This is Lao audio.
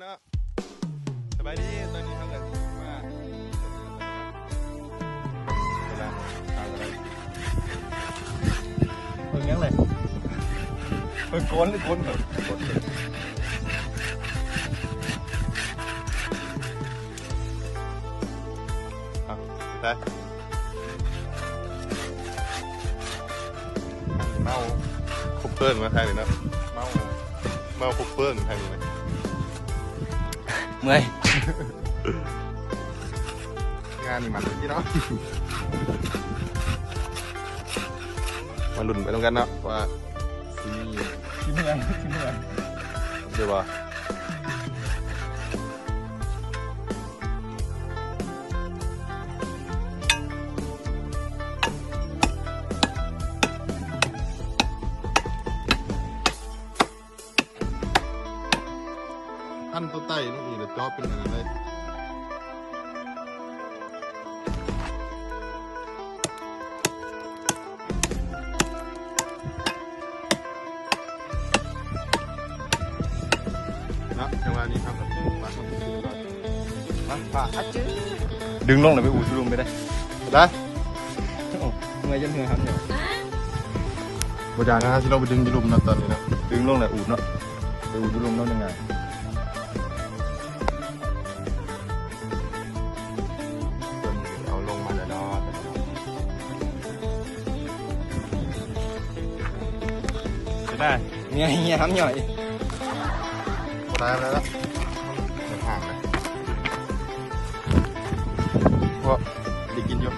ເນາະ ສະບາຍດີ ຕອນນີ້ເຮົາກໍມາ ເບິ່ງຫຍັງແຫຼະ ເບິ່ງກົ້ນ ກົ້ນ ກ້ນ ເອົາ ໄປ. ເມົາຄົບເປີງມາທາງນີ້ເນາະ ເມົາ ເມົາຄົບເປີງທາງນີ້ນະ ເມື່ອຍ ງານນີ້ມັນເນາະ ມາລຸ້ນໄປນຳກັນເນາະ ວ່າຊິມີ ຊິເມື່ອຍ ຊິເມື່ອຍ ເດີບໍ່? ຫັ້ນໂຕໃຕ້ລົງອີກ ແລ້ວເຈາະເປັນອັນນັ້ນເລີຍ. ເນາະ ຈັງຫວະນີ້ເຮົາກໍປັກມັນຂຶ້ນກ່ອນ ມາ ປາກ ອາຈື ດຶງລົງແລ້ວໄປອູດຈຸລຸ່ມໄປໄດ້ ໄດ້ ໂອ້ ເມື່ອຍຈົນເຫື່ອຫັນເນາະ ບໍ່ຢາກນະ ຊິລົງໄປດຶງຢູ່ລຸ່ມເນາະ ຕອນນີ້ເນາະ ດຶງລົງແລ້ວອູດເນາະ ໄປອູດຈຸລຸ່ມເນາະ ຍັງໄງ ຕົວນີ້ເອົາລົງມາແລ້ວເນາະ ເປັນໄດ? ເຫື່ອ ເຫື່ອຫຳຫຍ້ອຍ ບໍ່ໄດ້ແລ້ວລະ ມັນຫ່າງແລ້ວ ເພາະໄດ້ກິນຢູ່.